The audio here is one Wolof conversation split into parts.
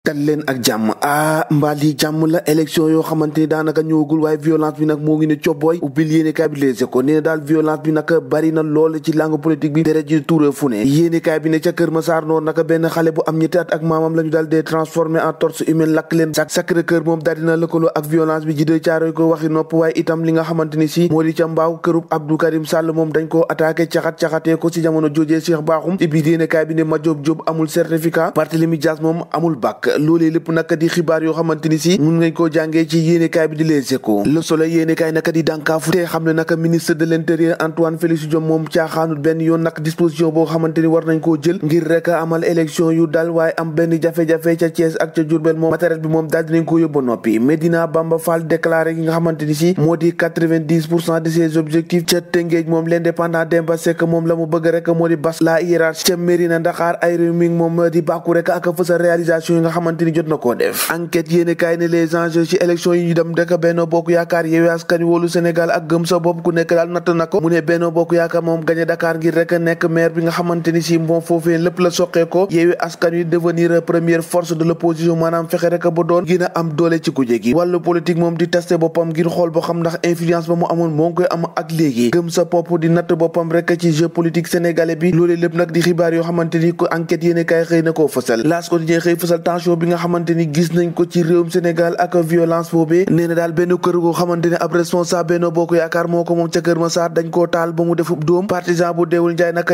dal leen ak jàmm mbaa lii jàmm la élection yoo xamante ni daanaka ñëwagul waaye violence bi nag moo ngi ne cobbooy ubbil yéenekaay bi Les Échos nee na daal violence bi nag bari na lool ci langue politique bi deret ji tuure fu ne yéenekaay bi ne ca Kër Massar Nord naka benn xale bu am ñetti at ak maamam la ñu daal dee transformé en torse humaine lakk leen Sacré-Cœur moom daal dina lëkkaloo ak violence bi Djiddah Thiaroye ko waxi nopp waaye itam li nga xamante ni si moo di ca mbaaw kërub Abdou Karim Sall moom dañ koo attaqué caxat-caxatee ko ci jamono joojee Cheikh Bakhoum ci biir yéenekaay bi ne Madiop Diop amul certificat Barthélémy Dias moom amul bac loolee lépp naka di xibaar yoo xamante ni si mun ngañ koo jàngee ci yéenekaay bi di Les Échos Le Soleil yéenekaay naka di dànkaafu te xam ne naka ministre de l'intérieur Antoine Félix Diome moom caaxaanut benn yoon nag disposition boo xamante ni war nañ koo jël ngir rek amal élection yu dal waaye am benn jafe-jafe ca Thiès ak ca Diourbel moom matériel bi moom daal dinañ ko yóbbu noppi Medina Bamba Fall déclaré yi nga xamante ni si moo di 90% de ses objectifs ca Tëngéej moom l'indépendant Demba Seck moom la mu bëgg rek moo di bas la hiérarchie ca Mérina Dakhar ay réew mi moom di bàkku rek ak fësal réalisation yi nga xamante ni jot na koo def enquête yéene kaay ne les enjeux ci élection yi ñu dem rek Benno Bokk Yaakaar Yewwi Askan Wi Wallu Sénégal ak Gëm Sa Bopp ku nekk daal natt na ko mu ne Benno Bokk Yaakaar moom gagné Dakar ngir rek nekk maire bi nga xamante ni si moom foofee lépp la soqee ko Yewwi Askan Wi devenir première force de l'opposition maanaam fexe rek ba doon gën a am doole ci kujje gi wàllu politique moom di testé boppam ngir xool ba xam ndax influence ba mu amoon moo ngi koy am ak léegi Gëm Sa Bopp di natt boppam rek ci jeu politique sénégalais bi loolee lépp nag di xibaar yoo xamante ni ko enquête yéene kaay xëy na koo fësal L'As Quotidien xëy fësal tension bi nga xamante ni gis nañ ko ci réewum Sénégal ak violence boobee nee na daal benn kër goo xamante ne ab responsable Benno Bokk Yaakaar moo ko moom ca Kër Massar dañ koo taal ba mu defub dóom partisan bu Deewul Njaay nag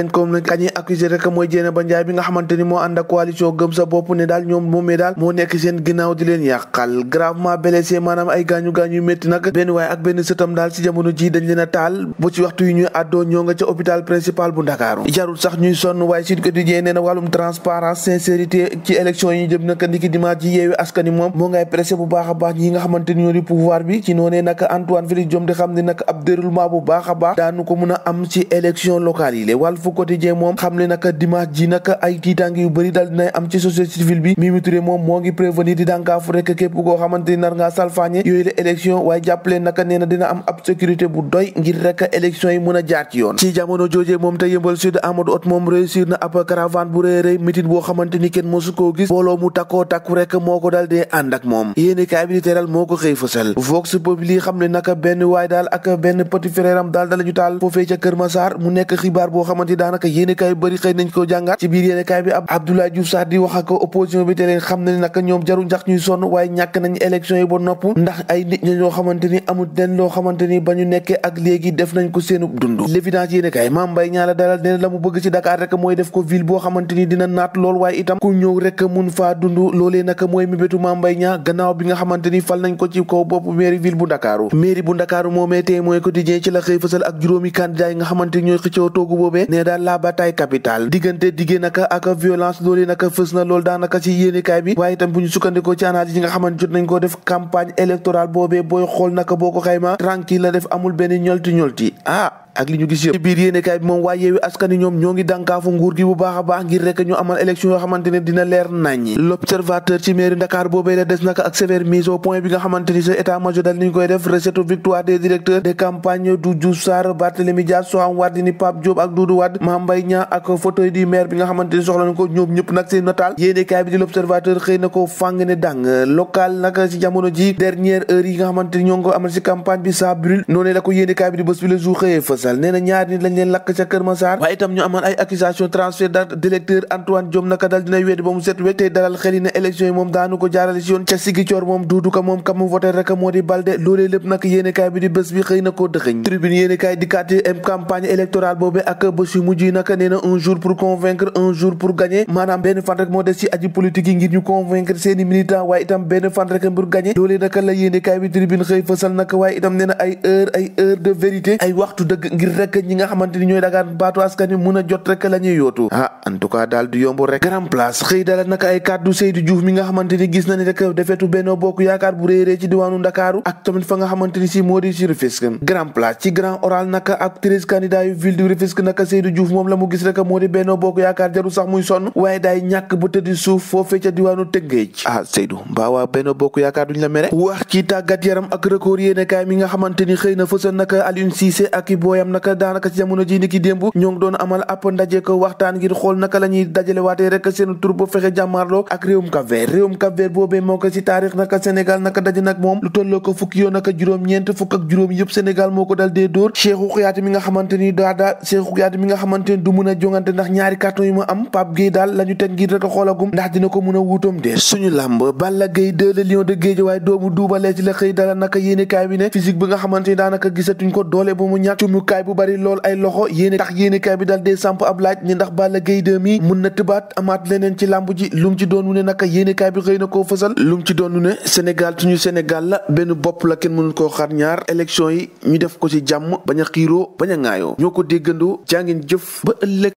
kañi accusé rek mooy Dieynaba Ndiaye bi nga xamante ni moo ànd ak coalition Gëm Sa Bopp ne daal ñoom moomee daal moo nekk seen ginnaaw di leen yàqal gravement blessé maanaam ay gaañu-gaañu yu métti nag benn waaye ak benn sëtam daal ci jamono ji dañ leen a taal bu ci waxtu yi ñuy àddoo ñoo nga ca hôpital principal bu Ndakaaru jarul sax ñuy sonn waaye Sud Quotidien nee na wàllum transparence sincérité ci élection yi ñu jëm nag ndiki dimanche ji Yewwi Askan Wi moom moo ngay pressé bu baax a baax ñi nga xamante ni ñoo di pouvoir bi ci noonee nag Antoine Félix Diome di xam ne nag ab déroulement bu baax a baax daanu ko mun a am ci élection locale yi lé Walf Quotidien moom xam ne nag dimanche ji nag ay tiitaange yu bëri daal dinay am ci société civile bi Mimi Touré moom moo ngi prévenir di dànkaafu rek képp koo xamante ni nar ngaa salfaañe yooyu la élection waaye jàppale naka nee na dina am ab sécurité bu doy ngir rek élection yi mën a jaar ci yoon ci jamono joojee moom te Yeumbeul Sud Amadou Hott moom réussir na ab caravane bu rëy rëy meeting boo xamante ni kenn mosu koo gis booloo mu takkoo takku rek moo ko daal dee ànd ak moom yéene kaay bi di teral moo ko xëy fësal Vox Populi xam ne naka benn waay daal ak benn petit frère am daal dala ñu taal foofee ca Kër Massar mu nekk xibaar boo xamante ni daanaka yéene kaay bëri xëy nañ ko jàngaat ci biir yéene kaay bi ab Abdoulaye Diouf Sarr di wax ak opposition bi te leen xam ne naka ñoom jaru njax ñuy sonn waaye ñàkk nañ élection yi ba nopp ndax ay nit ñoo xamante ni amul den loo xamante ni ba ñu nekkee ak léegi def nañ ko seenu dund l'évidence yéene kaay Mame Mbaye Niang la dalal nee na la mu bëgg ci Dakar rek mooy def ko ville boo xamante ni dina naat lool waaye itam ku ñëw rek mun faa dund loolee naka mooy mébétu Mame Mbaye Niang gannaaw bi nga xamante ni fal nañ ko ci kaw bopp mairie ville bu Ndakaaru mairie bu Ndakaaru moomee tey mooy quotidien ci la xëy fësal ak juróomi candidat yi nga xamante ni ñooy xëccoo toogu boobee nee daal la bataille capitale diggante diggée naka ak violence loolee naka fës na lool daanaka ci yéenekaay bi waaye itam bu ñu sukkandikoo ci analyse yi nga xamante jot nañ ko def campagne électorale boobee booy xool naka boo ko xayma tranquille la def amul benn ñolti ak li ñu gis yëpp ci biir yéenekaay bi moom waaye Yewwi Askan Wi ñoom ñoo ngi dànkaafu nguur gi bu baax a baax ngir rek ñu amal élection yoo xamante ne dina leer naññi l'observateur ci mairie Dakar boobee la des naka ak sévère mise au point bi nga xamante ni sa état major dal ni ñu koy def recette victoire des directeurs de campagne du Diouf Sarr Barthélémy Dias Soham Wardini Pape Diop ak Doudou Wade Mame Mbaye Niang ak fauteuil du maire bi nga xamante ni soxla na ko ñoom ñëpp nag seen nataal yéenekaay bi di l'observateur xëy na ko fàng ne dàng local nag ci jamono ji dernière heure yi nga xamante ni ñoo ngi ko amal ci campagne bi ça brûle noonu la ko yéenekaay bi di bés bi le jour xëyee fësal nee na ñaar nit lañ leen lakk ca Kër Massar waaye itam ñu amoon ay accusation transfert d'électeur Antoine Diome naka dal dina weddi ba mu set wecc tey dalal xel yi ne élection yi moom daanu ko jaarale ci yoon ca Ziguinchor moom Doudou Ka moom kam mu voté rek moo di Balde loolee lépp nag yéenekaay bi di bés bi xëy na koo dëxëñ tribune yéenekaay di kaati campagne électorale boobu ak bés yu mujj yi naka nee na un jour pour convaincre un jour pour gagner maanaam benn fan rek moo des ci aji politique yi ngir ñu convaincre seeni militants waaye itam benn fan rek pour gagner loolee naka la yéenekaay bi tribune xëy fësal naka waaye itam nee na ay heure de vérité ay waxtu dëgg ngir rek ñi nga xamante ni ñooy dagaan baatu askan wi mun a jot rek la ñuy yootu en tout cas daal du yomb rek grand place xëy dala naka ay kàddu Seydou Diouf mi nga xamante ni gis na ni rek defetu Benno Bokk Yaakaar bu réeree ci diwaanu Ndakaaru ak tamit fa nga xamante ni si moo di ci Rufisque grand place ci grand oral naka ak 13 candidats yu ville du Rufisque naka Seydou Diouf moom la mu gis rek moo di Benno Bokk Yaakaar jaru sax muy sonn waaye daay ñàkk ba tëddi suuf foofee ca diwaanu Tëngéej Seydou mbaa waa Benno Bokk Yaakaar duñ la mere wax ci tàggat yaram ak record yéenekaay mi nga xamante ni xëy na fësal naka Aliou Cissé ak i booyam yéenekaayam naka daanaka ci jamono ji ni ki démb ñoo ngi doon amal ab ndaje ko waxtaan ngir xool naka la ñuy dajale waatee rek seen tur ba fexe jàmmaarloo ak réewum Cap-Vert boobee moo ko ci taarix naka Sénégal naka daje nag moom lu tolloo ko fukki yoon naka juróom-ñeent fukk ak juróom yëpp Sénégal moo ko dal dee dóor Cheikhou Kouyaté mi nga xamante ni du mun a jongante ndax ñaari carton yi mu am Pape Gueye daal la ñu teg ngir rek a xoolagum ndax dina ko mun a wuutoom dee suñu làmb Balla Gaye 2 le lion de Guédiawaye doomu duubalee ci la xëy dala naka yéenekaay bi ne physique bi nga xamante ni daanaka gisatuñ ko doole bu mu ñàkk cumukaay bu bari lool ay loxo yéenekaay bi dal dee samp ab laaj ni ndax Balla Gaye 2 mi mun na tëbaat amaat leneen ci làmb ji lu mu ci doon ne naka yéenekaay bi xëy na koo fësal lu mu ci doon ne Sénégal suñu Sénégal la benn bopp la kenn mënul koo xar ñaar élection yi ñu def ko ci jàmm bañ a xiiroo bañ a ŋaayoo ñoo ko déggandoo jàngeen jëf ba ëllëg